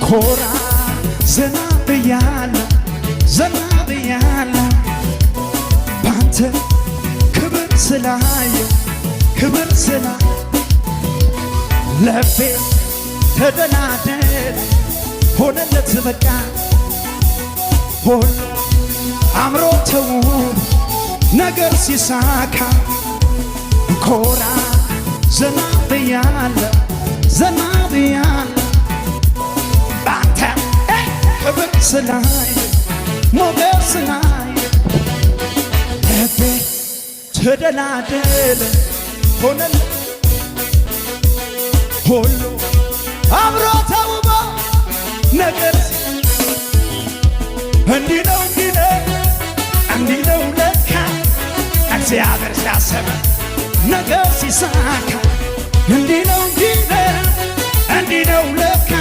ኮራ ዘና ብያለሁ፣ ዘና ብያለሁ፣ ባንተ ክብር ስላየው፣ ክብር ስላ ልቤ ተደላደለ፣ ሆነለት በቃ። ሁሉ አምሮ ተውቦ ነገር ሲሳካ ኮራ ዘና ብያለሁ፣ ዘና ብያለሁ፣ ባንተ ክብር ስላየ፣ ሞገስ ስላየ ልቤ ተደላደለ፣ ሆነለት። ሁሉ አምሮ ተውቦ ነገር እንዲህ ነው፣ እንዲህ ነው፣ እንዲህ ነው ለካ እግዚአብሔር ሲያስብ ነገር ሲሳካ። እንዲህ ነው፣ እንዲህ ነው፣ እንዲህ ነው ለካ።